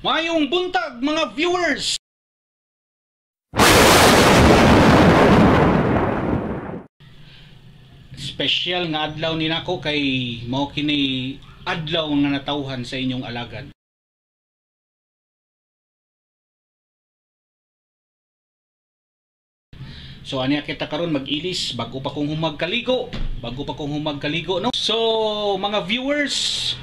Mayong buntag mga viewers. Special nga adlaw ni nako kay mao kini adlaw nga natawhan sa inyong alagad. So aniya kita karon mag-ilis bago pa kong humagkaligo, no. So mga viewers,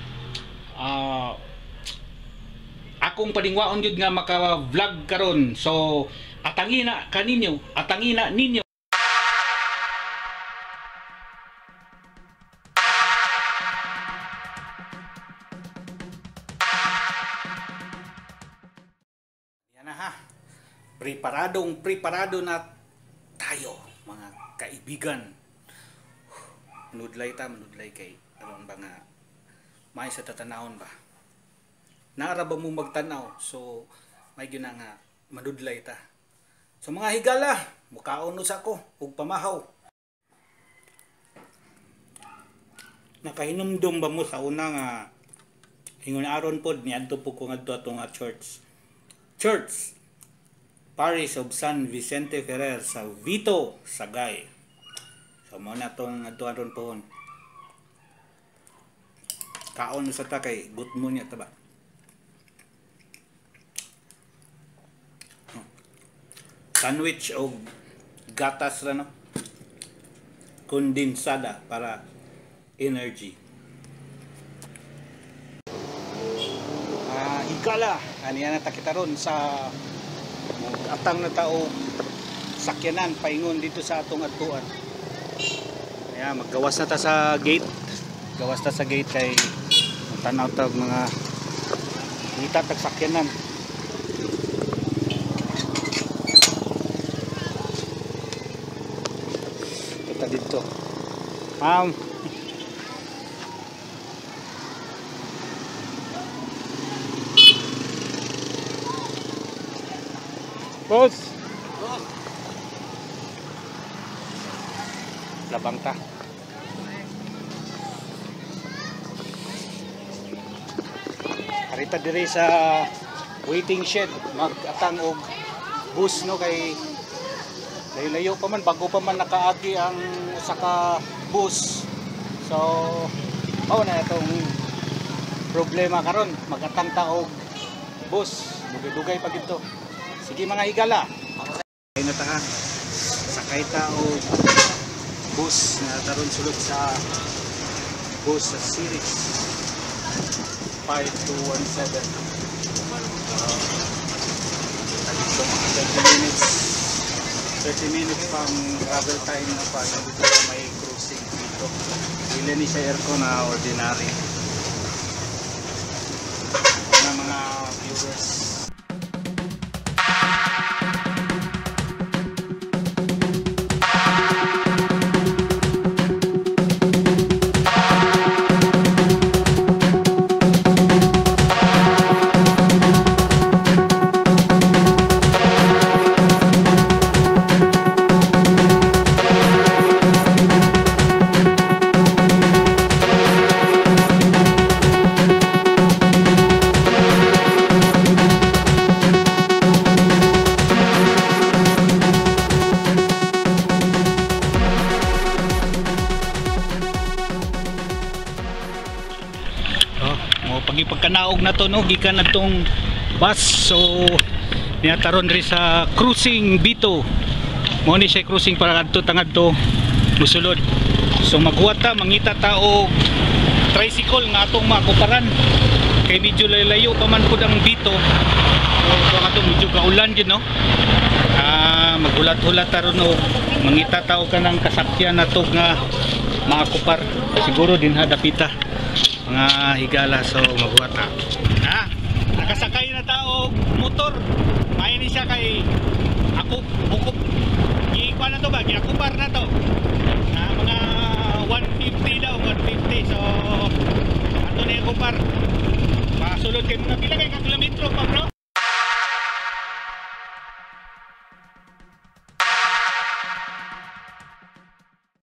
akong paningwaon gyud nga maka-vlog karon. So atangina kaninyo, atangina ninyo. Yan na ha. Preparadong preparado na tayo mga kaibigan. Manudlay ta, manudlay kay aron ba nga may sa tatanawon ba. Naara ba mo magtanaw? So may gyud na nga manudlay ta. So mga higala, mukaon no sa ko ug pamahaw. Nakahinumdum ba mo sa una nga ingon aron pod niadto po ko ngadto atong church. Church Parish of San Vicente Ferrer sa Vito, Sagay. So mo na tong adto aron pohon. Kaon sa ta kay gutmo niya ta ba. Sandwich og gatas ra no. Kondensada para energy. Higala aniya na ta kita ron sa atang na tao sakyanan paingon dito sa atong adtuan. Ayan, maggawas na ta sa gate. Gawas ta sa gate kay tanaw ta og mga ngita tag sakyanan. Kita dito. Boss. Labang ta. Karita diri sa waiting shed magatang og bus no kay layo-layo pa man bago pa man nakaagi ang usa ka bus. So mao na itong problema karon, magatang ta og bus, dugay-dugay pa gid to. Sige mga higala. Sakay na ta ha. Sakay ta og bus na taron sulod sa bus sa series 5217. Dito mga 30 minutes. 30 minutes pang travel time na pa dito sa may cruising dito. Dili ni siya aircon na ordinary. Mga mga viewers. Pagkanaog na to no, gikan na tong bus. So niyataron ri sa cruising Bito. Mo ni siya cruising para kadto tangadto musulod. So maghuwat ta, mangita ta og tricycle nga atong makuparan kay medyo layo pa man pud ang Bito. So ato medyo kaulan gyud no. Maghulat-hulat ta ron og mangita ta og kanang kasakyan nato nga makupar. Siguro dinha dapita mga higala. So maghuwat ta. Nakasakay na ta og motor. May ni siya kay ako bukop. Giikuan na to ba? Giakupar na to.